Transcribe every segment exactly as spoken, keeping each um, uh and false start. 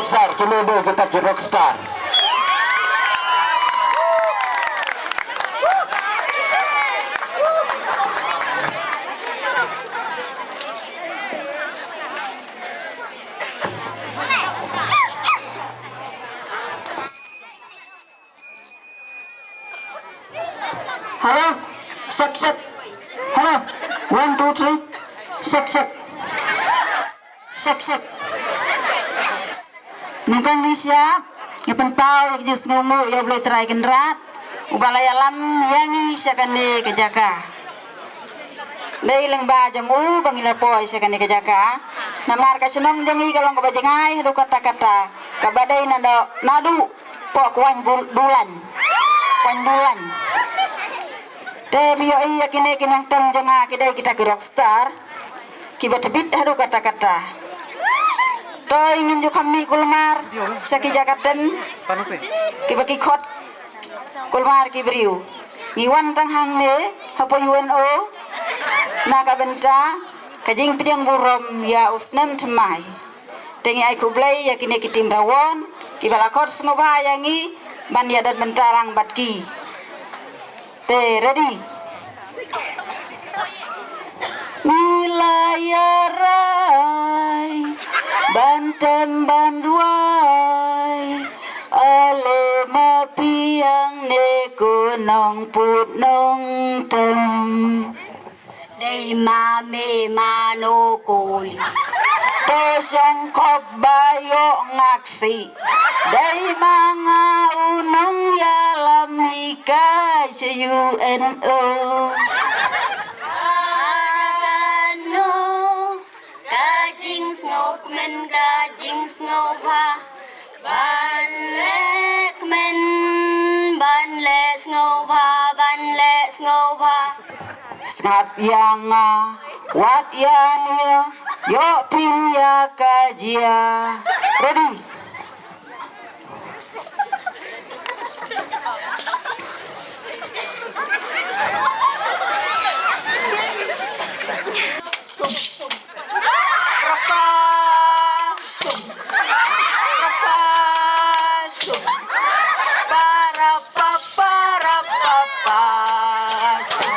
Star, kine dei kita ki rockstar. Hello, check, check. Hello, one, two, three. Check, check. Check, check. Nangta ngi sha, ngi pynpaw ïa ka jingsngewnguh ïa U Blei Trai Kynrad uba la ïalam ïa ngi sha kane ka jaka. Dei lyngba jong u ba ngi la poi sha kane ka jaka. Namar ka shnong jong ngi ka long kaba jngai haduh katta katta, kaba dei naduh, naduh poh Kwan Bul-, Bulan. Kwan Bulan. Te phi ïohi ïa kine ki nongtem jong nga, ki dei kita ki rockstar kiba tbit haduh katta katta. Te ngin ju kham mih kulmar sha ki jaka tem kiba ki khot kulmar ki briew. Ngi wan tang hangne hapoh U N O na ka bynta ka jingpdiang burom ïa u snem thymmai. Te ngi ai khublei ïa kine ki team Rawon kiba la khot sngewbha ïa ngi ban ïadon bynta lang bad ki. Te ready. Ngi la ïarai ban tem ban duwai, ale ma phi hangne ko nongput nongtem. Dei ma me mano kuli. Te shong khop ba ïoh ngak si. Dei ma nga u nongïalam hikai sha U N O. Kano ka jingsngewkmen, ka jingsngewbha. Ban leh kmen, ban leh sngewbha, ban leh sngewbha. Sngap ïa nga, wat ïa nia, ïoh phin ïa ka jia. Ready? Sum, sum. Rapa, sum. Rapa, sum. Para, pa, para, pa, pa, sum.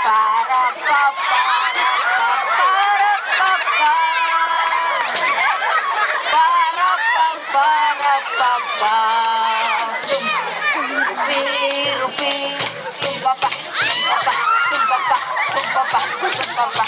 Para, pa, para, pa, para, pa, pa. Para, pa, para, pa, pa, sum. Rupi, rupi. Sum papa, sum papa, sum papa, sum papa, sum papa. Sum papa.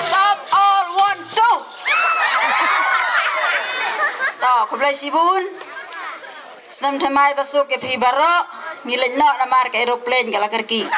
Stop all, one, two. To, khublei shibun. Snem thymmai basuk ïa phi baroh. Ngi leit noh namar ka aeroplane ka la kyrkieh.